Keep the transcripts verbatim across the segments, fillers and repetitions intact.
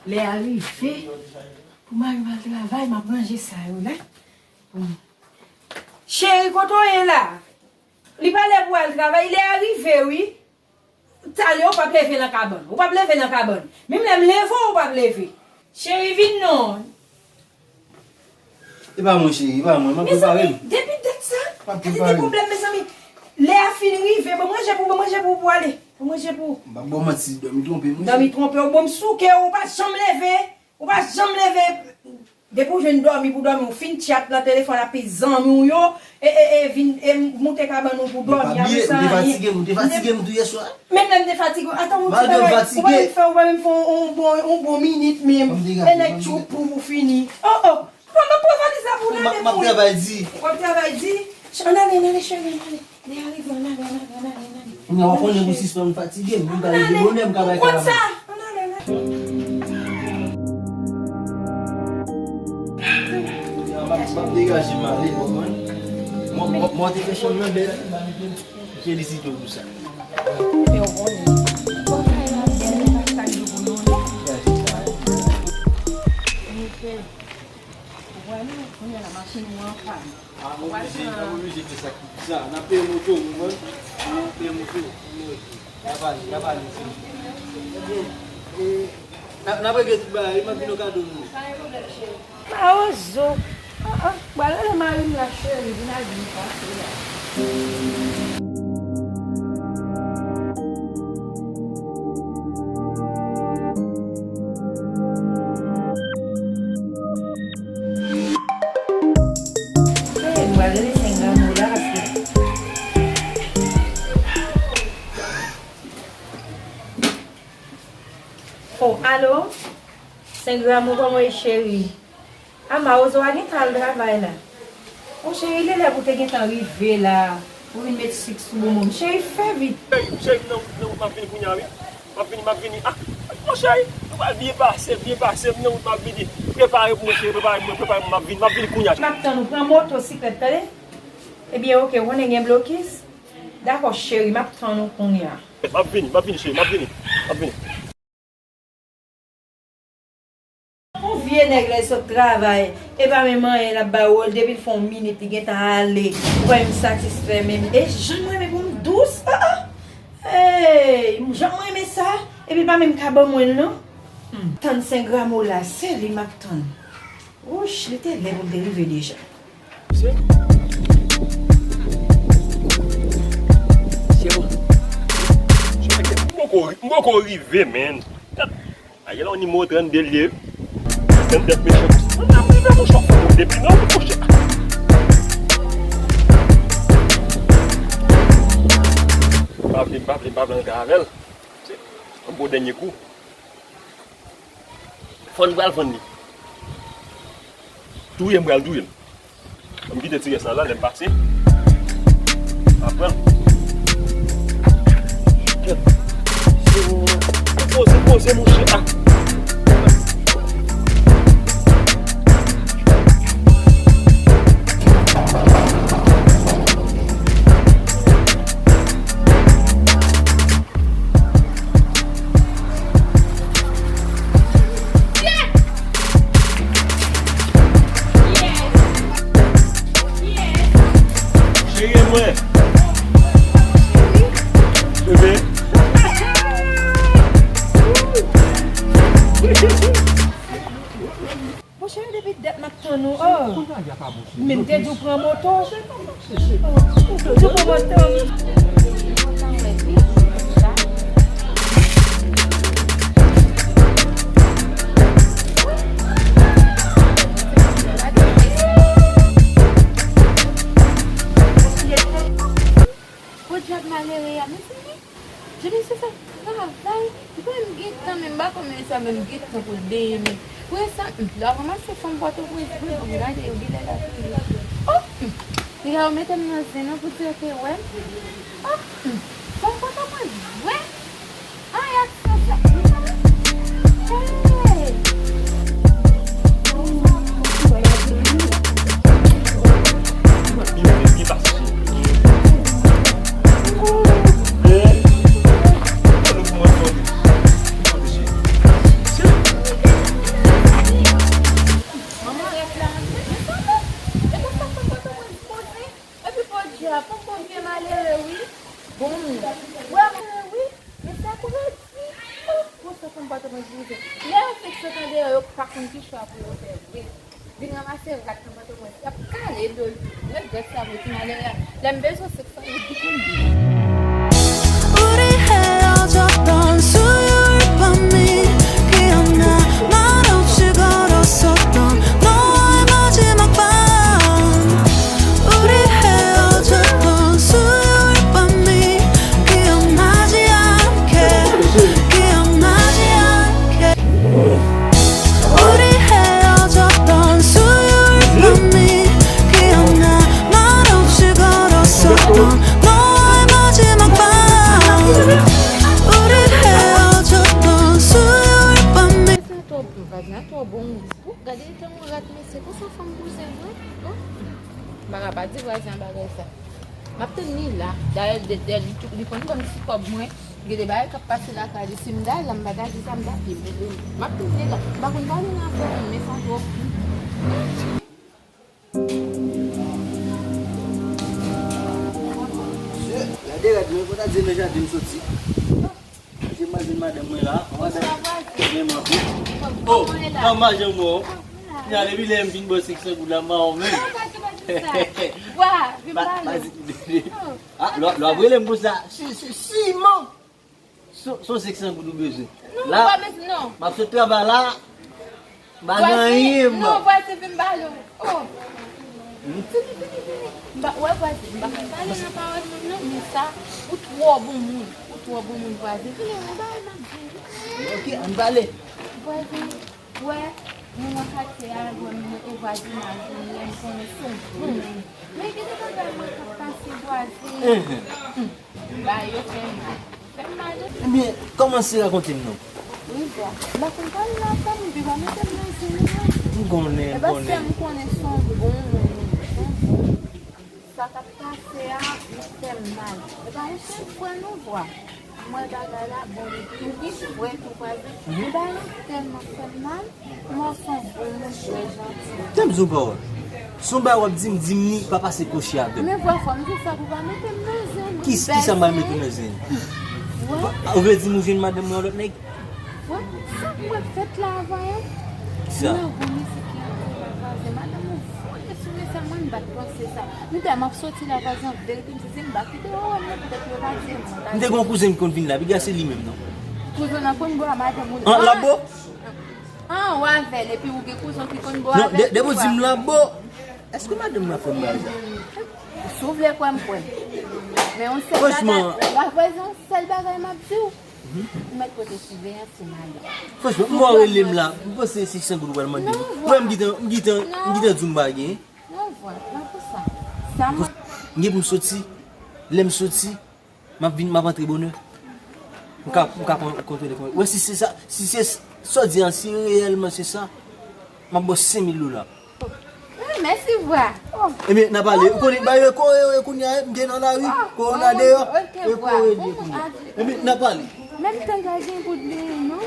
Lè a rive pou mari m al travay, m ap ranje sa yo la. Bon. Cheri, kote w ye la? Li pa lè pou al travay, lè a rive, wi. Talè, ou p ap leve nan kabann. Ou p ap leve nan kabann. Menm lè m leve w, ou p ap leve. Cheri, vin non. E pa mwen, cheri, e pa mwen. M ap prepare m. Mezanmi, depi dat sa, gade de pwoblèm, mezanmi. Lè a fin rive, ban manje pou, ban manje pou, pou ale. Ban manje pou. M p ap ba w manti, dòmi twonpe m, wi. Dòmi twonpe w, bon, m souke w, ou pa janm leve. Ou pa janm leve. Depi w jwenn dòmi pou dòmi, ou fin tchat nan telefòn ak zanmi w yo, e, e, e, vin, e, moute kabann ou pou dòmi, apre sa, anyen. M te fatige, m te fatige, m te fatige, m te fatige, m tou yè swa. Menm lè m te fatige, atan yon ti bagay, ou pa menm fè, ou pa menm fè yon, yon bon, yon bon minit menm. E nèg tchoup pou ou fini. Oh, oh. Pran, pran valiz la pou w ale, m ap travay di. W ap travay di. Ann ale, ann ale, cheri, ann ale. Lè a rive, ann ale, ann ale, ann ale, ann ale. Kounye a w ap konnen pou sispann fatige m, pou m ka leve bonè, m ka bay karavan. Ou konn sa? Ann ale, ann ale. Kounye a m ap, m ap degaje m ale, w konprann? Mwen, mwen, mwen te fè chanm nan bèl. M felisite w pou sa. Ou konnen. Ou pa ka la bèl, men pa chak jou pou nou, non. Ou wè nou, kounye a la machin ou an pann. A, m oblije, m oblije fè sakrifis la. N ap peye moto, ou konprann? N ap peye moto. N ap ale, n ap ale, se. Ebyen, e, n ap, n ap regle tout bagay, wi, m ap vin nan kado nou. Pa gen pwoblèm, cheri. Mawozo. Ah, ah, m pral rele mari m la, cheri, vin al vin pase la. Hey, m pral rele Sengra Mola paske. Oh, alo? Sengra Mola, kòman w ye, cheri? A, Mawozo a gentan al travay la. O cheri, li lè pou te gentan rive la, pou vin met sik sou bonbon m. Cheri, fè vit. Cheri, cheri, m nan wout, nan wout, m ap vini kounye a, wi. M ap vini, m ap vini. A, o cheri, nou pral byen pase, byen pase, m nan wout, m ap vini. Prepare pou mwen, cheri, prepare pou mwen, prepare pou mwen, m ap vini, m ap vini kounye a. M ap tann ou, pran motosiklèt, tande? Ebyen, oke, ou konnen gen blokis? Dakò, cheri, m ap tann ou kounye a. M ap vini, m ap vini, cheri, m ap vini, m ap vini. Yon vye nèg lè l sot travay, e pa menm anyen l ap ba w, depi l fè yon minit li gentan ale, ou pa menm satisfè menm. E jan m renmen pou m dous, ah, ah. Hey, jan m renmen sa, epi l pa menm ka ban mwen l non. Hmm, tann Sengra Mola, se li m ap tann. Wouch, li te lè pou l te rive deja. Se, se ou. M poko, m poko rive, man. Gad, a, gen la yon nimewo trannde l ye. Trannde, mesye. Mwen ap rive, monchè. Depi nan wout, monchè. M pa vle, m pa vle, m pa vle antre avè l. Se yon bon dènye kou. Fò n pral vann li. Touye m, pral touye m. Ban m kite ti rès la la, lè m pase. M ap pran l. Poze, poze, monchè. Ah. Cheri mwen. Bebe. Monchè, depi dat m ap tann ou, oh. Men m te di w pran moto. Oh, m te di w pran moto. Podyab malere a, mezanmi. Jan misye fè travay, li pa menm gen tan, menm m pa konn misye a menm gen tan pou l benyen men. Pou ensta, m, lè w ranmase fanm Pòtoprens vre, bon, gade yo genlè la toujou. Oh, m, piga yo mete m nan zen nan pou di yo te wè m. Oh, m, fanm Pòtoprens vre. Ay, aksyon sa. Hey! Sa poko byen malere, wi. Bon, mwen malere, wi. Men sa konnen di, oh, bon, sa fanm Pòtoprens bouzen. Lè yo fenk sot andeyò, yo pa konn ki chwa pou yo fè vre. Vin ranmase rat nan Pòtoprens. Y ap kale do l. Mwen gad sa vre, ti malere a. Lè m bezwen sèks, sa yo di konn di. 우리 헤어졌던 수요일 밤이 기억나. 말없이 걸었었던 너와의 마지막 밤. 우리 헤어졌던 수요일 밤이 기억나지 않게. 기억나지 않게. 우리 헤어졌던 수요일 밤이 기억나. 말없이 걸었었던 너와의 마지막 밤. 우리 헤어졌던 수요일 밤이. Vwazen an twò bon, vwazen an twò bon. Gade jan yon rat, mesye, konsa fanm bouzen vre. Oh. M pa ka pa di vwazen an bagay sa. M ap tann li la. Dayè, dè, dè, li, li konn ban m ti kòb mwen. Gen de bagay k ap pase lakay li. Si m ta la, m pa ta di sa, m ta di, m ap tann li la. M pa konn pale nan afè moun, men sa twòp. Mesye, gade rad mwen, fò ta di nan jaden m soti. Mwen manje madanm mwen la. Madanm mwen menm anpil. Oh, kòman jan mwen? Nya depi lè m vin bò sèks san goud la, m pa wè w menm. Vwa, vin pale. Ah, lò, lò ap rele m konsa. Si, si, siman. Son, son sèks san goud ou bezwen. Non, la, pa bezwen, non. M ap sot travay la. M pa gen anyen, non, vwazen, vin pale w. Oh. Vini, vini, vini. M pa, wè, vwazen, m pa konn pale nan pawòl moun, non, men sa, ou twò bon moun. Ou twò bon moun, vwazen. Vini, anba, anba, vini. Ok, ann pale. Vwazen, wè, nou nan katye a, wè, nou nan vwazinaj, nou, m konnen se yon bon moun. Men gen de bagay mwen k ap pase, vwazen. Enhen. Hmm. Ba yo fè mal. Fè mal, wi. Ebyen, kòmanse rakonte m non. Wi, vwa. M pa konn pale la, fanmi, pi pa mete m nan zen, non. M konnen, m konnen. E paske m konnen se yon bon moun, se yon bon moun. Sa k ap pase a, li fè m mal. E pa yon sèl fwa, non, vwa. M wè bagay la, bon, li tou, li frèt, ou pa di. Mhm. Bagay la tèlman fè m mal. Mwen se yon bon moun, trè janti. Tann m di w pawòl. Si yon bagay w ap di m, di m li, pa pase kwochi avè m. Men vwa, fò m di sa pou pa mete m nan zen, non. Ki, kisa m al mete w nan zen? Vwa. Ou vle di m ou jwenn madanm mwen yon lòt nèg? Vwa, sa k pral fèt la avan, en? Kisa? Mwen yon gwo mizik ki antre la, vwazen. Madanm ou voye sou mesye a, mwen m pa t panse sa. M te, m ap soti la, vwazen, an verite, m di, si m pa kite yo wè m nan, petèt yo pa di m. M te gen yon kouzen m konn vin la, piga se li menm, non. Kouzen nan konn bò a madanm ou. An, labo? An, w avè l, epi ou gen kouzen ki konn bò avè l tou. Non, de, depi w di m labo, èske madanm nan fè m bagay sa? Si w vle kwè m, kwè m. Men yon sèl bagay, la vwazen, yon sèl bagay m ap di w. Ou mèt pote siveyans sou madanm. Franchman, m wè w rele m la, m panse se san goud ou pral mande m. Non, vwa. Wè, m gentan, m gentan, m gentan di w m pa gen. Non, vwa, pa pou sa. Sa m gen pou m soti, lè m soti, m ap vin, m ap antre bonè. M ka, m ka pran kontwole kòman. Wè, si se sa, si se sa w di an, si reyèlman se sa, m ap ba w senk mil dola. Ah, mèsi, vwa. Oh. Ebyen, n a pale. Ou konnen, ba yo ko, yo, yo, kounye a, m gen nan lari. Oh, kowona deyò. Ok, vwa. Ebyen, n a pale. Menm tan ka gen pou dli, non?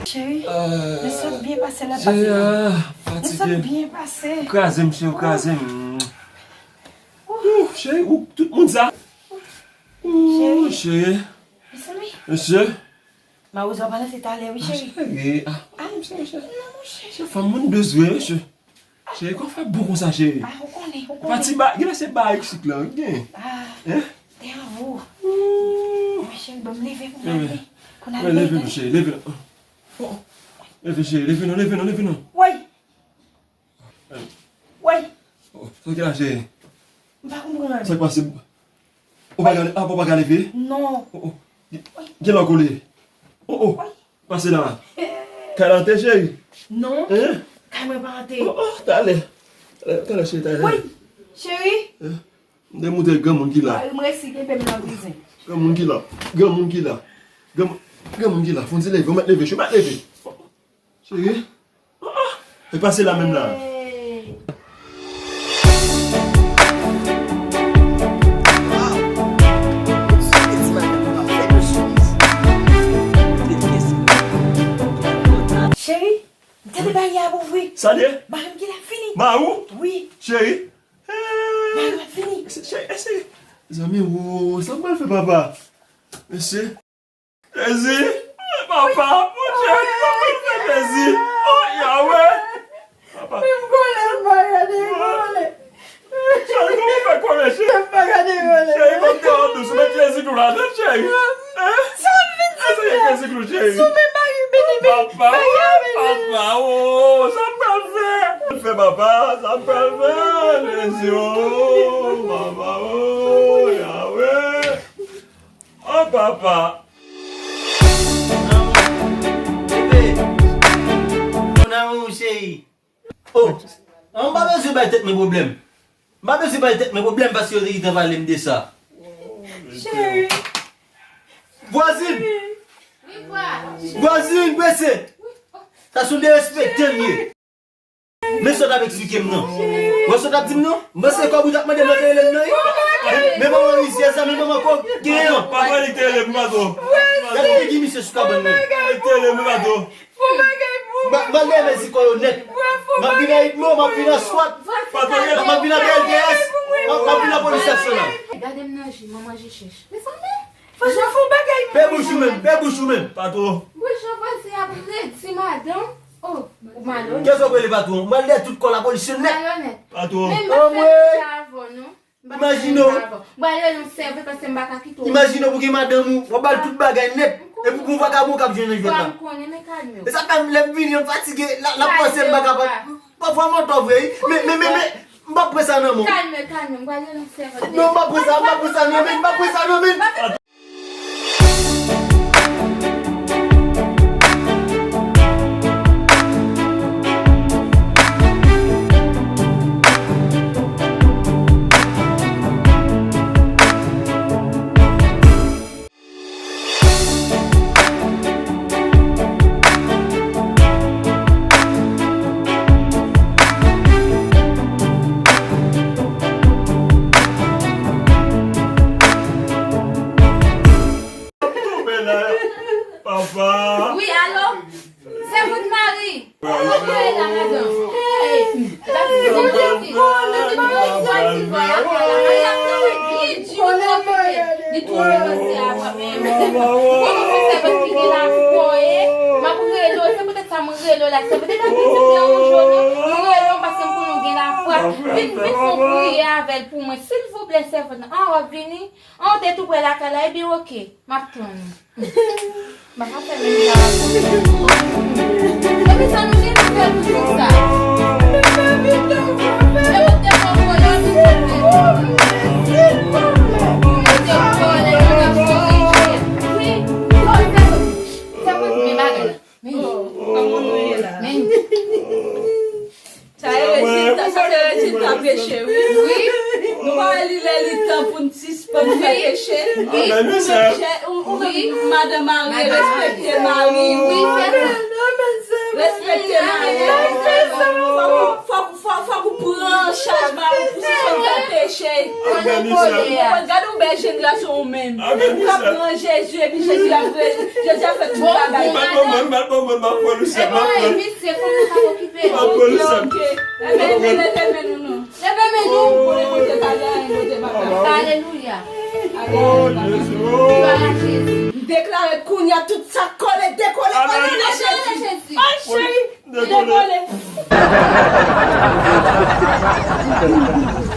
Cheri, nou sot byen pase lè pase la. Cheri, ah, fatige. Nou sot byen pase. Ou kraze m, cheri, ou kraze m. Ouh, cheri, ou, tout moun sa. Ouh, cheri. Mezanmi. Mesye. Mawozo ap balanse talè, wi, cheri. Ah, cheri. Ah, mesye, mesye. Non, monchè. Se fanm moun dous vre, mesye. Cheri, kò fè bon konsa, cheri. Ah, ou konnen, ou konnen. Pati ba, gen lè se ba isit la, gen. Ah, hein? Te avou. Ouh. Mwen, cheri, ban m leve pou m ale. Pou n ale. Leve non, cheri, leve non. Oh, oh. Leve, cheri, leve non, leve non, leve non. Woy. Woy. Oh, sa ki la, cheri? M pa konprann. Sa k pase? Ou pa ka, ah, ou pa ka leve? Non. Oh, oh. Gen lè w kole. Oh, oh. Pase la. Kay la an tè, cheri? Non. Hein? Kay mwen pa an tè. Oh, oh, talè. Talè, talè, cheri, talè. Woy. Cheri. Hein? M te montre granmoun ki la. Mari m resi kenbe m nan kouzen. Granmoun ki la. Granmoun ki la. Granmoun, granmoun ki la. Fò n di leve, ou mèt leve, cheri, ou mèt leve. Cheri? Ah, ah. E pase la menm la. Hey. Cheri, Gade baryè a ap ouvri. Sa l ye? Mari m genlè ap vini. Mari w? Wi. Cheri. Mari m ap vini. Cheri, cheri. Zanmi, wo, sa m pral fè, papa? Mesye. Jezi. Papa, mon Dye, sa m pral fè, Jezi? Oh, Yahweh. Papa. M kole, m pa gade, m kole. Cheri, kòman w fè kole, cheri? M pa gade, m kole. Cheri, ban m te an dous, met Jezi klou ladan, cheri. Hein? Sa m vin di la? Jezi klou, cheri. Sou men mari m, beni, beni. Papa, papa, oh, sa m pral fè? Fè, papa, sa m pral fè? Jezi, oh, papa, oh, Yahweh. Oh, papa. Mon amour, bébé. Mon amour, chéri. Oh, m pa bezwen bay tèt mwen pwoblèm. M pa bezwen bay tèt mwen pwoblèm paske yo te gentan pale m de sa. Cheri. Vwazin! Vwazin, prese! Sa se yon derespekte l ye. Men sa w t ap eksplike m nan. Wè sa w t ap di m nan? Mwen se kòb ou t ap mande m nan te rele m nan, wi. Men manman rizyèz la, men manman kòb gen an. Papa li te rele m, patwon. Gade figi misye sou kabann nan. Li te rele m, patwon. Fon bagay pou mwen. M ap leve zikò yo nèt. M ap vin an itmo, m ap vin an swat. M ap vin an B L T S. M ap vin an polis nasyonal. Gade m nan je, manman je chèch. Mezanmi, fò jan fon bagay. Pe bouch ou menm, pe bouch ou menm. Patwon. Bouch ou panse ap redi madanm. Oh, ou malonèt. Kiyès w ap rele patwon? M pral dèyè tout kò lapolis yo nèt. Malonèt. Patwon. Men m pa fè sa avè w non. Imajine w. Mwen rele yon sèvant paske m pa ka kite w. Imajine w pou gen madanm ou, w ap ba l tout bagay nèt. Epi pou yon vakabon k ap jwenn nan jwèt la. M konnen, men kalme w. E sa fè m lè m vini, m fatige, l ap panse m pa kapab. Pafwa m antò vre, wi. Men, men, men, men, m p ap pran sa nan men w. Kalme, kalme, m pral rele yon sèvant. Non, m p ap pran sa, m p ap pran sa nan men, m p ap pran sa nan men. Tonbe la, papa. Wi, alo? Sèvant Mari. Mwen la, madanm. Hey, la, se yon ti, se yon ti vwa, se yon ti vwa, la, la, la, la, li di, li twò kòmanse a, men. Bon, se sèvant ki gen lafwa, e. M ap rele w, se poutèt sa mwen rele w la, sèvant. E pa vin di m deranje w, non. Mwen rele w paske m konnen w gen lafwa. Vin, vin fè yon priyè avè l pou mwen, silvouplè, sèvant. A, w ap vini? An, w te tou prè lakay la, ebyen, oke. M ap tann ou. M pa ka fè menm jan avè w. Epi sa nou gen pou fè pou konsa. E ou te pran vòlè, ou te pran vòlè, nou t ap korije. Wi, fè, fè, fè men bagay la. Men, men. Sa e rezilta, sa se rezilta peche, wi. Wi. Nou pa wè li lè li tan pou n sispann fè peche. Wi. Ou menm, ou menm, madanm mari, respekte mari w. Wi, fè sa. Respekte mari w. Fòk, fòk, fòk, fòk ou pran chaj mari w pou sispann fè peche. Gade yon bèl jenn gason ou menm. Ou ka pran Jezi epi Jezi ap, Jezi ap fè tout bagay. Ou bat bon moun, bat bon moun, m ap pran Lusèn, m ap pran. Misye, fò nou ka okipe. M ap pran Lusèn. Ok, ok. Leve men, leve men nou non. Leve men nou. Ou konnen Bondye pa gen anyen, Bondye pa ka. Alelouya. Oh, Jezi. Glwa a Jezi. M deklare kounye a tout sa kole, dekole, o non de Jezi. Ay, cheri. Dekole. Dekole.